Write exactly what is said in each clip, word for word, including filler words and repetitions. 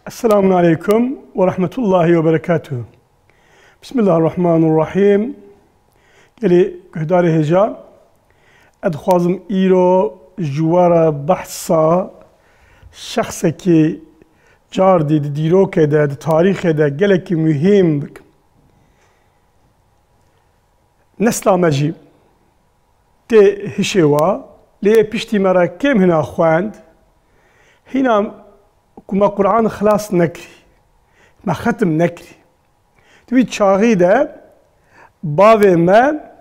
Esselamun aleykum ve rahmetullahi ve berekatuhu. Bismillahirrahmanirrahim. Gelî guhdarê hêja, ez dixwazim îro ji we re behsa şexsekî cardî di dîrokê de, di tarîxê de gelekî muhîm bikim. Nesla me jî tê hişê wa, lê yê piştî me re kêm hina xwend, hîna ku me Quran xilas nekirî, me xetim nekirî. Di wî çaxî de bavê me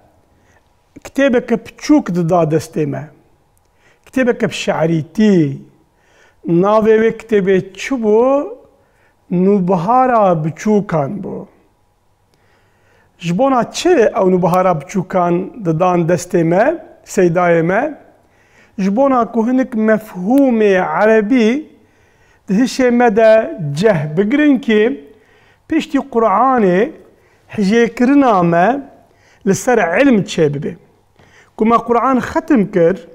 kitêbeke piçûk dida destê me. Kitêbeke bi şe'rîtî. Navê wê kitêbê çi bû? Nûbihara biçûkan bû. Ji bona çi ew nûbihara biçûkan didan destê me, seydayê me? Ji bona ku hinik mefhûmê erebî di hişê me de ceh bigirin kî piştî Quranê hijêkirina me li ser ilm çêbibe. Ku me Quran xetim kir,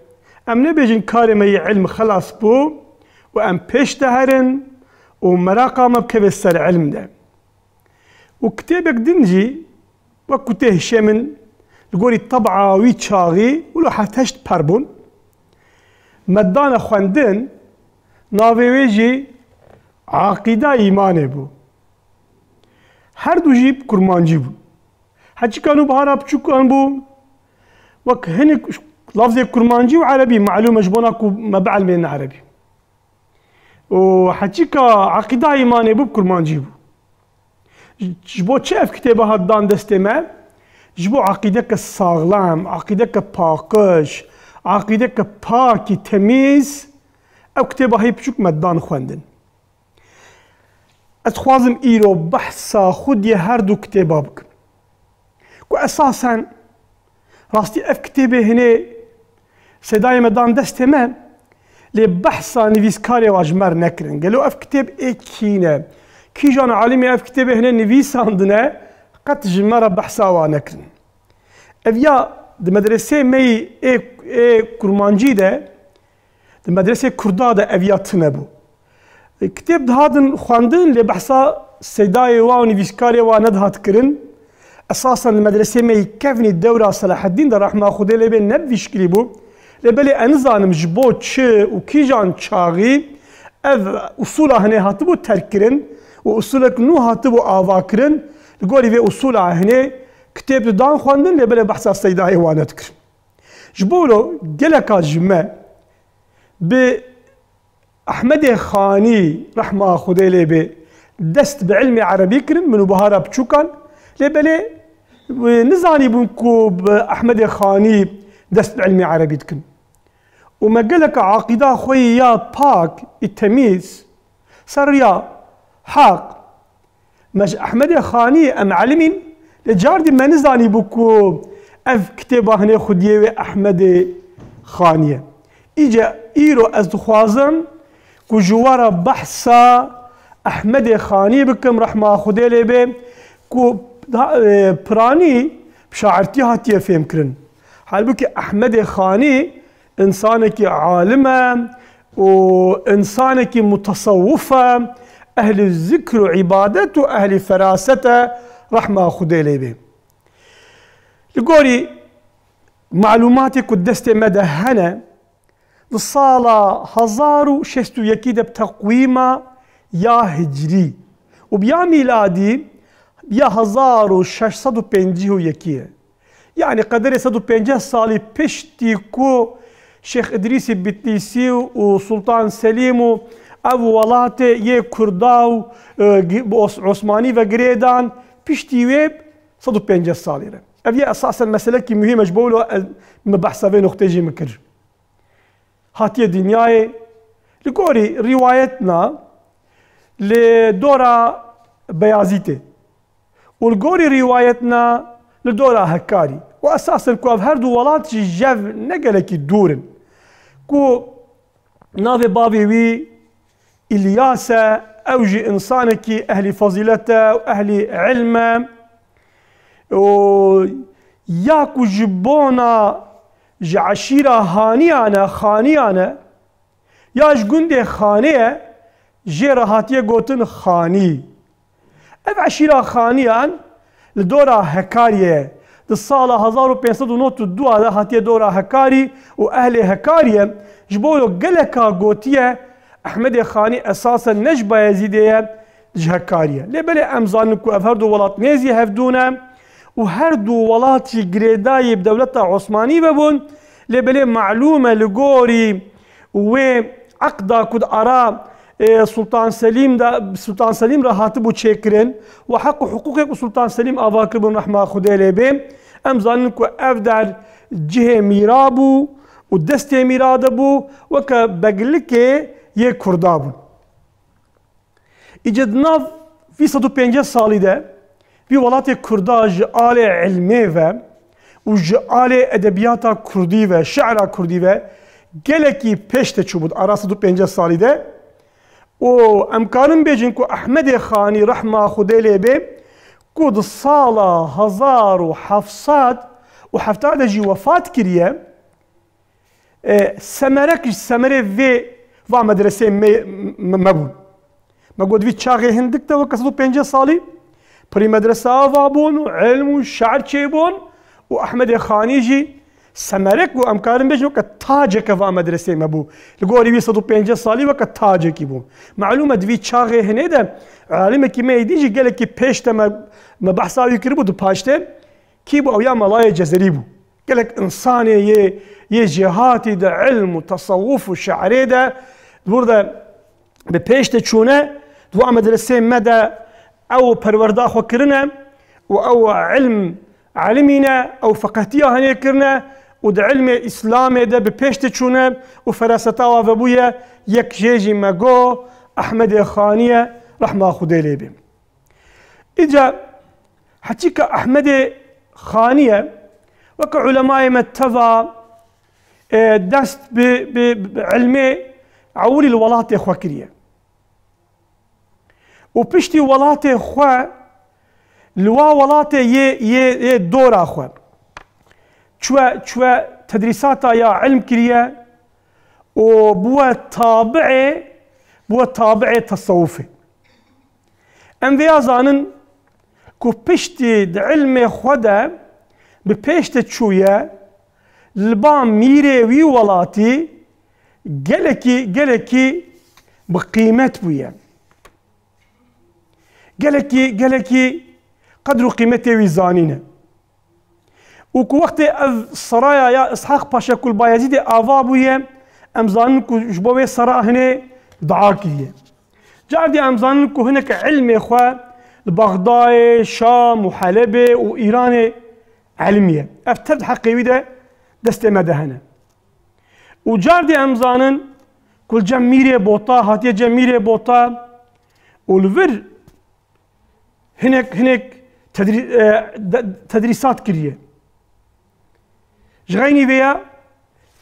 em nebêjin karê me yê ilm xelas bû û em pêş de herin û meraqa me bikeve ser ilm de. Û kitêbek din jî, wek ku tê hişê min, li gorî teb'a wî çaxî wilo heft heşt per bûn. Me dane xwendin, navê wê jî Aqîda Îmanê bû. Her du jî bi kurmancî bûn. Heçîka Nûbihara Biçûkan bû, wek hinik lafzê kurmancî û erebî, malûm e ji bona ku me bielmêne erebî. Û heçîka Aqîda Îmanê bû, bi kurmancî bû. Ji bo çi ev kitêbe hat dan destê me? Ji bo aqîdeke saxlem, aqîdeke paqij, aqîdeke pakî, temîz, ew kitêba hê piçûk me dan xwendin. Ez dixwazim îro behsa xwediyê her du kitêba bikim. Ku esasen rastî ev kitêbê hinê seydayê me dan destê me, lê behsa nivîskarê wa ji me re nekirin. Gelo ev kitêb ê kî ne? Kîjan alimê ev kitêbê hinê nivîsandine, qet ji me re behsa wa nekirin. Ev ya di medresê me yî ê, ê kurmancî de, di medresê kurda de ev ya tune bû. E, kitêb dihatin xwendin, lê behsa seydayê wa û nivîskarê wa nedihat kirin. Esasen li medresê me yî kevnî dewra Selaheddîn de, rehma Xwedê lê bê, ne bi vî şikilî bû. Lê belê ez nizanim ji bo çi û kîjan çaxî ev usûla hinê hatibû terk kirin û usûlek nû hatibû ava kirin. Li gorî vê usûla hinê kitêb didan xwendin, lê belê behsa seydayê wa nedikirin. Ji bo wilo geleka ji me bi Ehmedê Xanî, rehma Xwedê lê bê, dest bi ilmê erebî kirin, min û Bihara Piçûkan, lê belê, e, nizanîbûn ku bi Ehmedê Xanî dest bi ilmê erebî dikin. Û me geleka aqîda xwe yî ya pak, î temîz, ser riya heq, me ji Ehmedê Xanî em elimîn, lê cardî me nizanîbû ku ev kitêba hinê xwediyê wê Ehmedê Xanî ye. Îce îro ez dixwazim ku ji we re behsa Ehmedê Xanî bikim, rehma Xwedê lê bê, ku da-, e, piranî bi şairtî hatiye fêhmkirin. Halbûkî Ehmedê Xanî însanekî alim e û însanekî mutesewwif e, ehlî zikr û îbadet û ehlî feraset e, rehma Xwedê lê bê. Li gorî malûmatê ku destê me de hene, di sala hezar û şêst û yekî de bi teqwîma ya hicrî û bi ya mîladî bi ya hezar û şeş sed û pêncî û yekî ye. Yanî qederê sed û pêncî salî piştî ku Şêx Îdrîsî Bitlîsî û Sultan Selîm û ev welatê yê Kurda û, e, gi-, bi Os-, Osmanî ve girêdan, piştî wê sed û pêncî salî re. Ev yê esasen meselekî muhîm e, ji bo wilo ez, min behsa vê nuqtê jî min kir. Hatiye dinyayê, li gorî rîwayetna li dora Beyazîtê û li gorî rîwayetna li dora Hekarî. Û esasen ku ev her du welat jî jev ne gelekî dûr in. Ku navê bavê wî Îlyas e, ew jî însanekî ehlî fezîlet e û ehlî ilm e. Û ya ku ji bona ji eşîra Haniyan e, Xaniyan e, ya ji gundê Xanê ye, Jê re hatiye gotin Xanî. Ev eşîra Xaniyan li dora Hekariyê ye. Di sala hezar û pênc sed û nod û du de hatiye dora Hekarî û ehlê Hekariyê ji bo wilo geleka gotiye Ehmedê Xanî esasen ne ji Bayezîdê ye, ji Hekariyê. Lê belê em zanin ku ev her du welat nêzî hevdû ne û her du welat jî girêdayî bi dewleta Osmanî ve bûn. Lê belê malûm e li gorî wê eqda ku di ara, e, Sultan Selîm de, Sultan Selîm re hatibû çêkirin û heq û hiqûqê ku Sultan Selîm ava kiribûn rehma Xwedê lê bê, em zanin ku ev der cihê mîra bû û destê mîra de bû, weke beglikê yê Kurda bûn. Îca di nav vî sed û pêncî salî de vî welatê Kurda ji alê ilmê ve û ji alê edebiyata Kurdî ve, şi'ra Kurdî ve gelekî pêş de çûbû di ara sed û pêncî salî de û em karin bêjin ku Ehmedê Xanî rehma Xwedê lê bê ku di sala hezar û heft sed û hevdeh de jî wefat kiriye. E, semerek ji semerê vê va medresê me, me, me bûn. Me got vî çaxê hindik de weke sed û pêncî salî pirî medrese ava bûn û ilm û şer çêbûn û Ehmedê Xanî jî semerek bû, em karin bêjin weke taceke va medresê me bû. Li gorî vî sed û pêncî salî weke tacekî bû. Malûm e di vî çaxê hinê de alimekî me êdî jî gelekî pêş de me, me behsa wî kiribû di paştê. Kî bû? Ew ya Melayê Cezerî bû. Gelek însanê yê, yê jêhatî di ilm û tesewuf û şi'rê de, di wir de bi pêş de çûne, di va medresê me de ew perwerda xwe kirine û ew ilm elimîne, ew feqehtiya henê kirine û di ilmê Îslamê de bi pêş de çûne û feraseta wa vebûye yek jê jî me go Ehmedê Xanî ye, rehma Xwedê lê bê. Îca heçîka Ehmedê Xanî ye, weke ulemayê me teva, e, dest bi, bi, bi ilmê ewilî li welatê xwe kiriye. Û piştî welatê xwe, li wa welatê yê, yê, yê dora xwe çûye, çûye tedrîsata ya ilm kiriye û bûye tabi'ê, bûye tabi'ê tesewufê. Em vêya zanin ku piştî di ilmê xwe de bi pêş de çûye, li ba mîrê wî welatî gelekî, gelekî bi qîmet bûye. Gelekî, gelekî qedr û qîmetê wî zanîne. Û ku wextê ev seraya ya Îshaq Paşa ku li Bayezîdê ava bûye, em zanin ku ji bo wê sera hinê dua kiriye. Cardî em zanin ku hinek ilmê xwe li Bexdayê, Şam û Helebê û Îranê elimiye. Ev tev di heqê wî de destê me de hene. Û cardî em zanin ku li cem Mîrê Bota, hatiye cem Mîrê Bota û li vir hinek, hinek tedrî-, e, de-, tedrîsat kiriye. Ji xeynî vê ya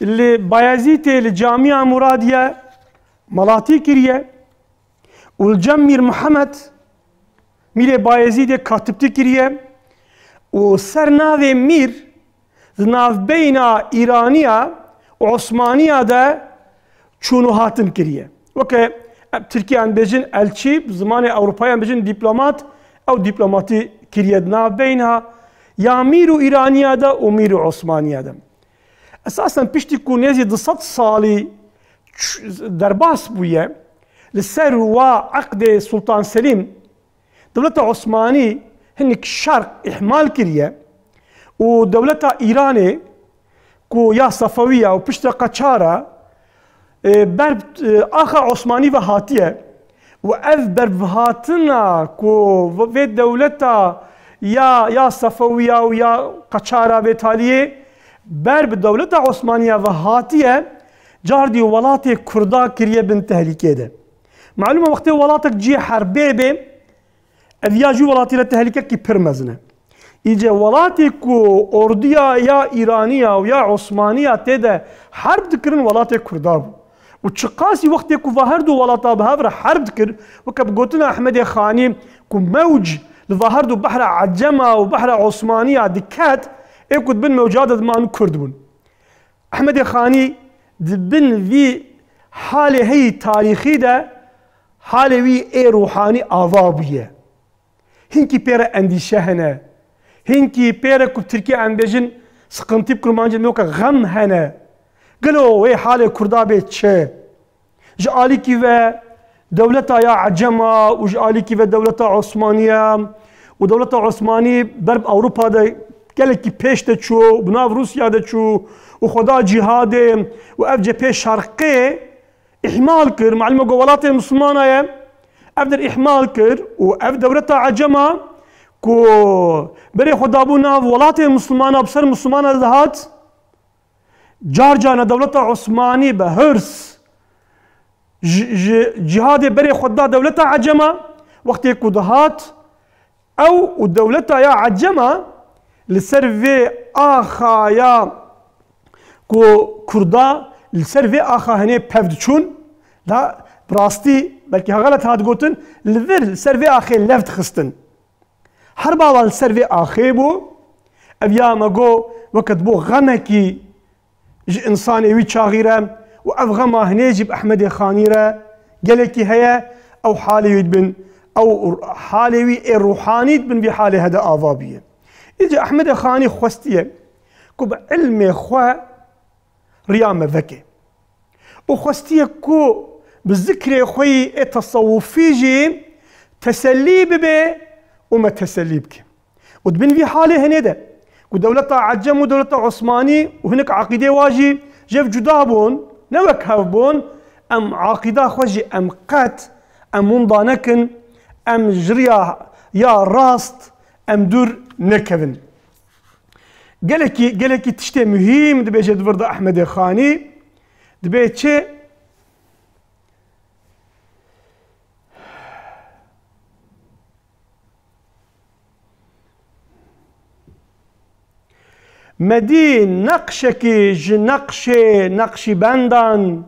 li Bayezîtê li Camia Muradiye malatî kiriye û li cem Mîr Mihemed, Mîrê Bayezîdê katibtî kiriye û ser navê Mîr di navbeyna Îraniya û Osmaniya de çûn û hatin kiriye. Weke em Tirkiyan bêjin elçî, bi zimanê Ewropayan bêjin dîplomat, ew dîplomatî kiriye di navbeyna ya Mîr û Îraniya de û Mîr û Osmaniya de. Esasen piştî ku nêzî du sed salî ç-, derbas bûye, li ser wa eqdê Sultan Selîm, dewleta Osmanî hinek şerq îhmal kiriye û dewleta Îranê ku ya Sefewî ya û piştre Qaçara, e, ber, e, axa Osmanî ve hatiye û ev berbihatina ku vê dewleta ya, ya Sefewî ya û ya Qaçara vê taliyê ber bi dewleta Osmanî ya ve hatiye, cardî welatê Kurda kiriye bin tehlîkê de. Malûm e wextê welatek cihê herbê bê, ev ya jî welatî re tehlîkekî pir mezin e. Îce welatê ku ordiya ya Îraniya û ya Osmaniya tê de herb dikirin, welatê Kurda bû. Û çiqasî wextê ku va her du welata bi hev re herb dikir, weke bi gotina Ehmedê Xanî ku mewc li va her du behra Ecema û behra Osmaniya diket, ê ku di bin mewca de diman Kurd bûn. Ehmedê Xanî di bin vî halê heyî tarîxî de Halê wî ê ruhanî ava bûye. Hinkî pê re endîşe hene. Hinkî pê re ku bi tirkî em bêjin, sıkıntı bi kurmancî me weke xem hene. Gelo wê halê Kurda bê çi? Ji alîkî ve dewleta ya Ecema û ji alîkî ve dewleta Osmaniye û dewleta Osmanî ber bi Ewropa de gelekî pêş de çû, bi nav Rûsya de çû û xwe da cîhadê û ev cephê şerqê îhmal kir. Malum e ku welatê Mislimana ye, ev der îhmal kir û ev dewleta Ecema ku berê xwe dabû nav welatê Mislimana, bi ser Mislimana dihat, car carna dewleta Osmanî bi hirs ji, ji cîhadê berê xwe da dewleta Ecema, wextê ku dihat, ew û dewleta ya Ecema li ser vê axa ya ku Kurda li ser vê axa hinê pev diçûn, da bi rastî, belkî ha xelet hat gotin, li vir li ser vê axê lev dixistin. Herba wan li ser vê axê bû, ev ya me got, weke dibû xemekî ji însanê wî çaxî re û ev xema hinê jî bi Ehmedê Xanî re gelekî heye, ew halê wî dibin, ew halê wî ê ruhanî dibin vî halê hede ava bûye. Îca Ehmedê Xanî xwestiye ku bi ilmê xwe riya me veke. Û xwestiye ku bi zikrê xwe yî ê tesewufî jî tesellî bibe û me tesellî bike. Û di bin vî halê hinê de ku dewleta Ecem û dewleta Osmanî û hinek aqîdê wa jî jev cuda bûn, ne wek hev bûn, em aqîda xwe jî em qet, em winda nekin, em ji riya ya rast, em dûr nekevin. Gelekî, gelekî tiştê muhîm dibêje di vir de Ehmedê Xanî. Dibê çi? Me dî neqşekî ji neqşê neqşîbendan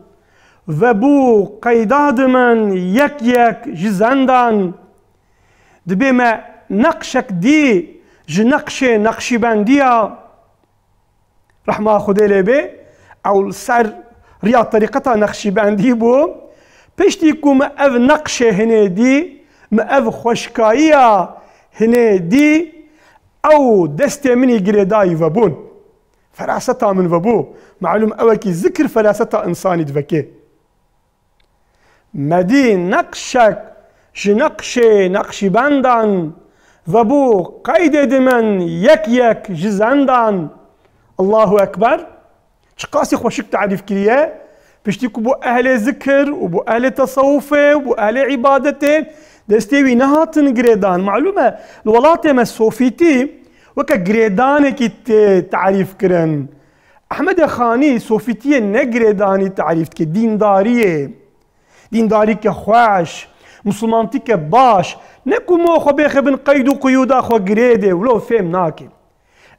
vebû qeyda dimin yek yek ji zendan. Dibê me neqşek dî ji neqşê neqşîbendiya. Rehma Xwedê lê bê, ew li ser riya terîqeta Neqşîbendî bû. Piştî ku me ev neqşê hinê dî, me ev xweşkayiya hinê dî, ew destê min î girêdayî vebûn. Feraseta min vebû. Malûm ewekî zikir feraseta însanî divekê. Me dî neqşek ji neqşê neqşîbendan vebû qeydê dimin yek yek ji zendan. Allahu Ekber. Çiqasî xweşik tarîf kiriye. Piştî ku bû ehlê zikir û bû ehlê tesewufê û bû ehlê îbadetê, destê wî nehatin girêdan. Malûm e, li welatê me Sofîtî weke girêdanekî tê tarîf kirin. Ehmedê Xanî Sofîtiyê ne girêdanî tarîf dike, dîndariyê. Dîndarîke xweş, misilmantîke baş, ne ku mo xwe bêxe bin qeyd û quyûda xwe girêdê, wilo fêm nake.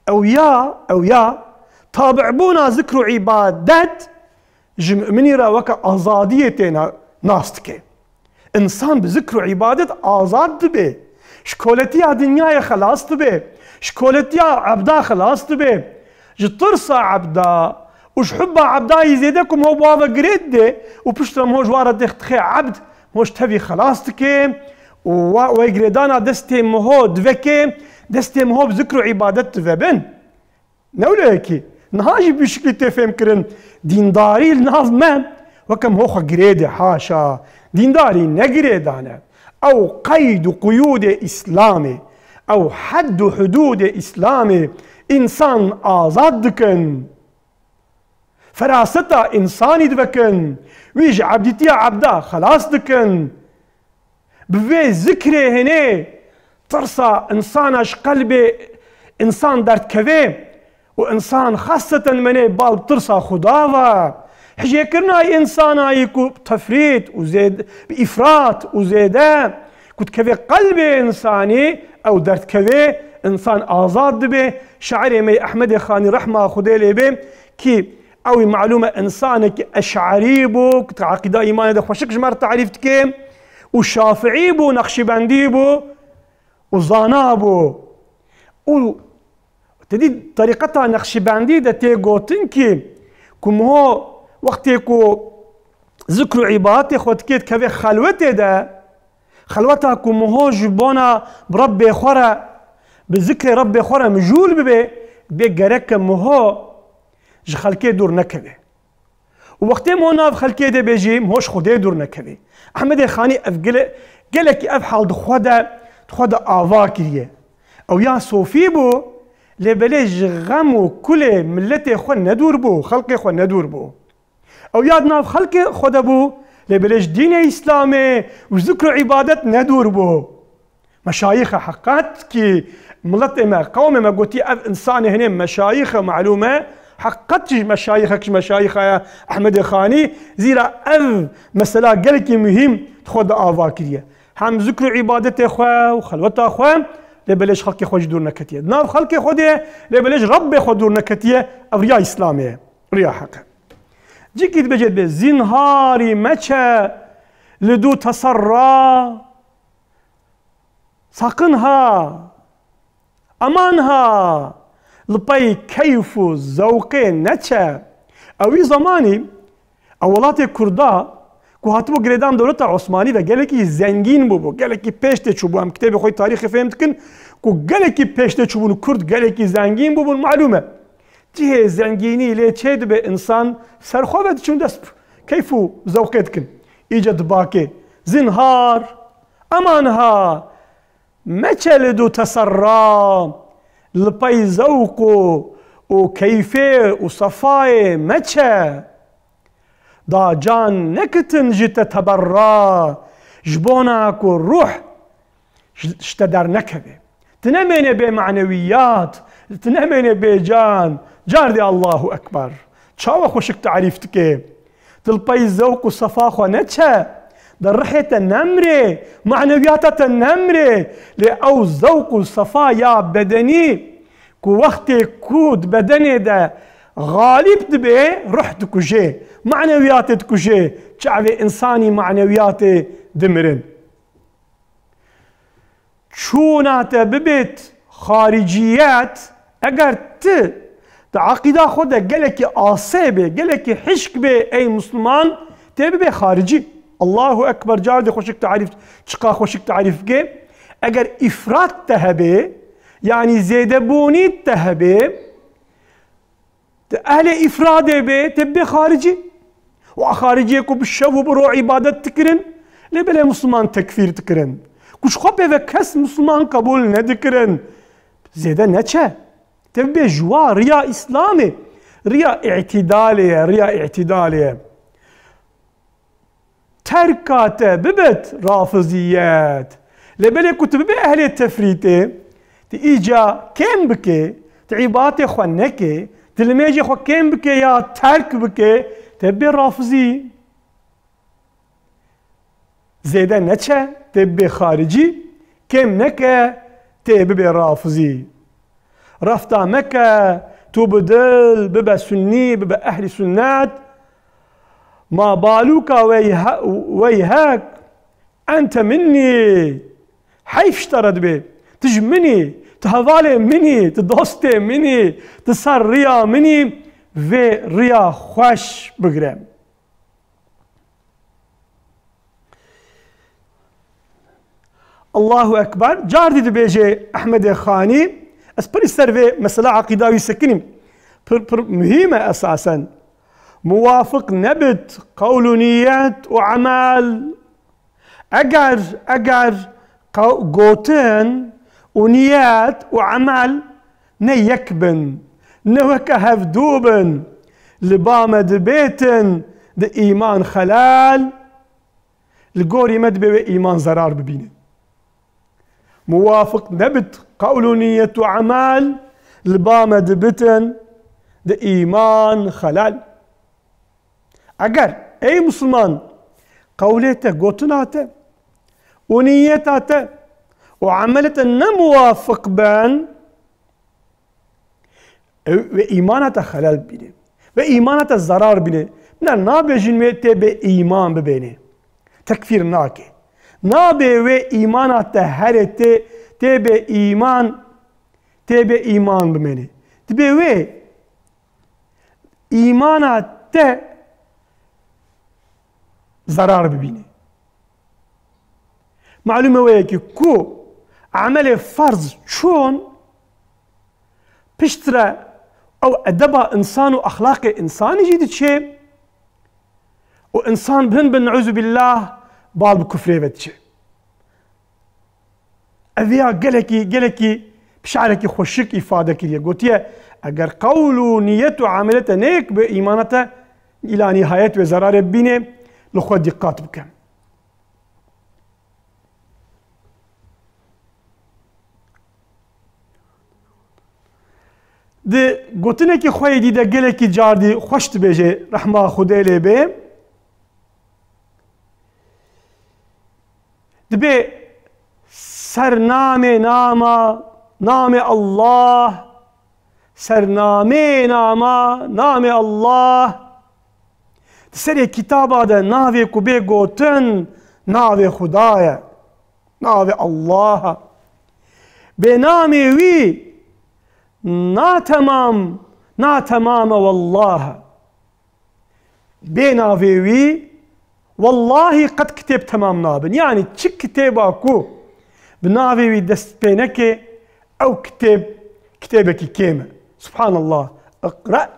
Ew ya, ew ya, tabibûna zikr û îbadet ji muminî re weke azadiyê tê na-, nas dike. Însan bi zikr û îbadet azad dibe. Ji koletiya dinyayê xelas dibe. Ji koletiya ebda xelas dibe. Ji tirsa ebda û ji hubba ebda yî zêde ku miho bi wa ve girê dide û piştre miho ji wa re dixê ebd, miho ji tevî xelas dike û wa wê girêdana destê miho diveke, destê miho bi zikr û îbadet dive bin. Ne wilo yekî. Niha jî bi şiklî tê fêmkirin. Dîndarî li nav me weke miho xwe girêdê, haşa. Dîndarî ne girêdan e. Ew qeyd û quyûdê Îslamê, ew hed û hudûdê Îslamê însan azad dikin. Feraseta însanî divekin. Wî ji ebdîtiya ebda xelas dikin. Bi vê zikrê hinê tirsa însana ji qelbê însan derdkeve û însan xaseten menê bal bi tirsa Xuda ve. Hijêkirina însanayî ku bi tefrît û zêd-, bi îfrat û zêde ku dikeve qelbê însanî, ew derdkeve, însan azad dibe. Şairê me yê Ehmedê Xanî rehma Xwedê lê bê kî Ewî malûm e, însanekî eş'erî bû, ku di eqîda îmanê de xweşik ji me re tarîf dike, û şafi'î bû, neqşîbendî bû, û zana bû. Û te dî terîqeta neqşîbendî de tê gotin kî, ku miho wextê ku zikr û îbadetê xwe dikê dikeve xelwetê de, xelweta ku miho ji bona bi Rebbê xwe re, bi zikrê Rebbê xwe re mijûl bibe, bê gereke miho ji xelkê dûr nekeve. Û wextê miho nav xelkê de bê jî miho ji Xwedê dûr nekeve. Ehmedê Xanî ev gele-, gelekî ev hal di xwe de, di xwe de ava kiriye. Ew ya sofî bû, lê belê ji xem û kulê miletê xwe nedûr bû, xelkê xwe nedûr bû. Ew ya di nav xelkê xwe de bû, lê belê ji dînê Îslamê û zikr û îbadet nedûr bû. Meşayîxe heqet kî miletê me, qewmê me gotî ev insanê hinê meşayîxe malûm e, heqet jî meşayîxek ji meşayîxa ye Ehmedê Xanî, zîra ev mesela gelekî muhîm di xwe de ava kiriye. Hem zikr û îbadetê xwe û xelweta xwe, lê belê ji xelkê xwe jî dûr neketiye. Di nav xelkê xwe de ye, lê belê ji Rebbê xwe dûr neketiye, ev riya Îslamê ye, riya heq e. Cikî dibêje dibê, "Zînharî meçe li dû teserra, saqin ha, eman ha, li pey keyf û zewqê neçe." Ewî zemanî, ew welatê Kurda, ku hatibû girêdan dewleta Osmanî ve gelekî zengîn bûbû, gelekî pêş tê çûbû, em kitêbê xwe tarîxê fêm dikin, ku gelekî pêş tê çûbûn û Kurd gelekî zengîn bûbûn, malûm e. Cihê zengînî lê çê dibe însan serxwe ve diçûn dest keyf û zewqê dikin. Îca dibakê, "Zinhar, eman ha, meçe li dû teserra, li pey zewq û, û keyfê û sefayê meçe. Da can nekitin ji te teberra, ji bona ku ruh ji, ji te dernekeve. Tu nemêne bê manewiyat, tu nemêne bê can." Cardê Allahu Ekber. Çawa xweşik tarîf dike. Tu li pey zewq û sefa xwe neçe. De rihê te nemrê, manewiyata te nemrê. Lê ew zewq û sefa ya bedenî ku wextê ku di bedenê de xalîb dibe, ruh dikuje, manewiyatê dikuje, çavê însanî manewiyatê dimirin. Çûna te bibêt xariciyet, eger ti di aqîda xwe de gelekî asê bê, gelekî hişk bê, ey Misliman, tê bibê xaricî. Allahu Ekber, cardê xweşik tarîf, çiqa xweşik tarîf bike. Eger îfrat te hebê, yanî zêdebûnî te hebê, Tu ehlê îfradê bê, te bê xaricî. Wa xariciyê ku bi şev û bi ro îbadet dikirin, lê belê Misliman tekfîr dikirin. Ku ji xwe pê ve kes Misliman qebûl nedikirin. Zêde neçe. Te bê ji wa riya Îslamê, riya îtîdalê ye, riya îtîdalê ye. Terka te bibit rafiziyet. Lê belê ku tu bibê ehlê tefrîtê, tu îca kêm bikê, tu îbatê xwe nekê, tu limêjê xwe kêm bikê ya terk bikê, te bê rafizî. Zêde neçe, tê bibê xaricî, kêm neke, tê bibê rafizî. Refta meke, tu bi dil bibe sunnî, bibe ehlî sunnet. Ma balûka weyhe-, weyhek, ente minnî. Heyf ji te re dibê. Tu ji min î, tu hevalê min î, tu dostê min î, tu ser riya min î, vê riya xweş bigire. Allahu Ekber. Cardî dibêje Ehmedê Xanî, ez pir ser vê mesela aqîda wî sekinîm. Pir, pir muhîm e esasen. Muwafiq nebit qewl û niyet û emel. Eger, eger qew-, gotin û niyet û emel ne yek bin, ne weke hevdû bin, li ba me dibêtin di îman xelal, li gorî me dibê wê îman zerar bibîne. Muwafiq nebit qewl û niyet û emel, li ba me dibitin di îman xelal. Eger, ey Misliman, qewlê te, gotina te û niyeta te û emelê te ne muwafiq ben, ew, wê îmana te xelal bîne. Wê îmana te zerar bîne. Bina nabêjin wê tê bê îman bibêne. Tekfîr nake. Nabê wê îmana te herê tê, tê bê îman, tê bê îman bimêne. Dibê wê îmana te zerar bibîne. Malûm e wê yekî ku emelê ferz çûn, piştre ew edeba însan û exlaqê însanî jî diçe û însan bin bin neûzubîllah bal bi kufrê ve diçe. Ev ya gelekî, gelekî bi şe'rekî xweşik îfade kiriye. Gotiye, eger qewl û niyet û amele te neyek bi îmana te, îla nîhayet wê zerarê bibîne, li xwe dîqat bike. Di gotinekî xwe yê dî de gelekî cardî xweş dibêje, rehma Xwedê lê bê. Dibê ser namê nama, namê Allah, ser namê nama, namê Allah. Di serê kitaba de navê ku bê gotin, navê Xuda ye. Navê Allah e. Bê namê wî natemam, natemam e, wallah. Bê navê wî, wallahî qet kitêb temam nabin. Yanî çi kitêba ku bi navê wî dest pê neke, ew kitêb, kitêbekî kêm e. Subhanallah. Iqra,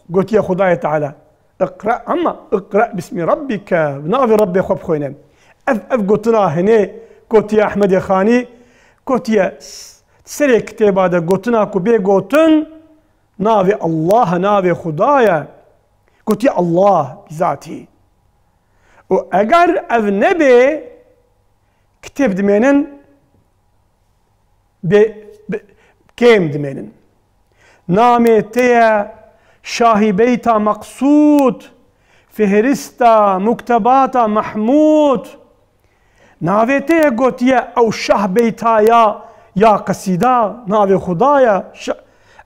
gotiye Xudayê Teala. Iqra, ama iqra bismi rabbike. Bi navê Rabbê xwe bixwîne. Ev, ev gotina hinê gotiye Ehmedê Xanî. Gotiye s-, serê kitêba de gotina ku bê gotin, navê Allah, navê Xuda ye. Gotiye Allah bizatî. Û eger ev nebe, kitêb dimênin, bê, bi, kêm dimênin. Namê te ye Şahî Beyta Meqsûd, Fihrista Muktebata Mehmûd. Navê te ye gotiye ew şah beyta ya, ya qesîda, navê Xuda ye. Şa-,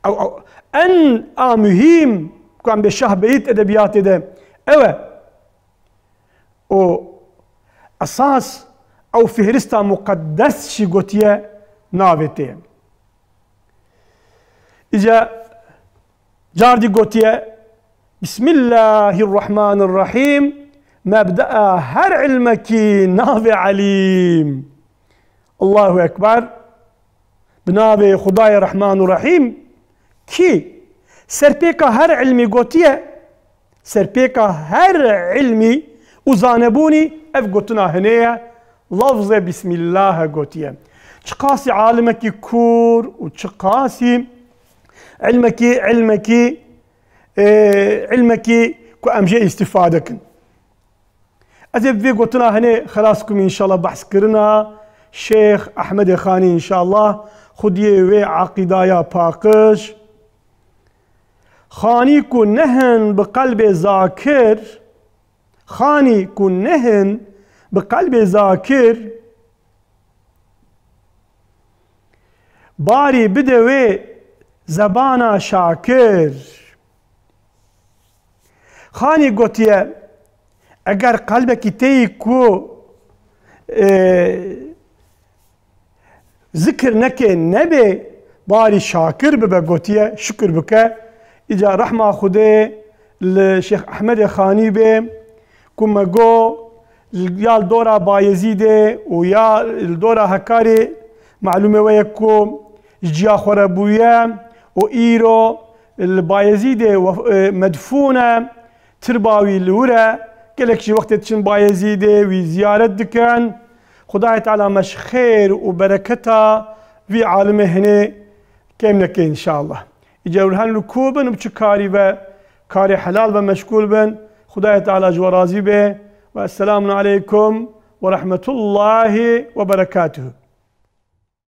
ew, ew, en a muhîm ku em bê şah beyt edebiyatê de ew e. Û esas ew fihrista muqeddes jî gotiye navê te ye. Îca cardî gotiye, Bismillahirrahmanirrahîm, mebdea her ilmekî navê Elîm. Allahu Ekber. Bi navê Xudayê Rehman û Rehîm kî serpêka her ilmî gotiye, serpêka her ilmî û zanebûnî ev gotina hinê ye, lafzê Bismillah e gotiye. Çiqasî alimekî kûr û çiqasî ilmekî, ilmekî, e, ilmekî ku em jê îstîfade kin. Ez ê bi vê gotina hinê xelas bikim, înşallah behs kirina Şêx Ehmedê Xanî, înşallah, xwediyê wê eqîdaya paqij. Xanî ku nehin bi qelbê zakir, xanî ku nehin bi qelbê zakir, barî bide wê zebana şakir. Xanî gotiye, eger qelbekî te yî ku, e, zikir neke, nebê, barî şakir bibe, gotiye, şukir bike. Îca rehma Xwedê li Şêx Ehmedê Xanî bê, ku me got, ya li dora Bayezîdê û ya li dora Hekarê, malûmê we ye ku ji ciya xwe re bûye û îro li Bayezîdê wef-, e, medfûn e, tirba wî li wir e, gelek jî wextê diçin Bayezîdê wî ziyaret dikin. Xudayê Teala me ji xêr û bereketa vî alimê hinê kêm neke înşallah. Îca hûn li ku bin û bi çi karî ve, karê helal ve meşgûl bin, Xudayê Teala ji we razî be. Ve esselamun aleykum ve rahmetullahi ve berekatuhu.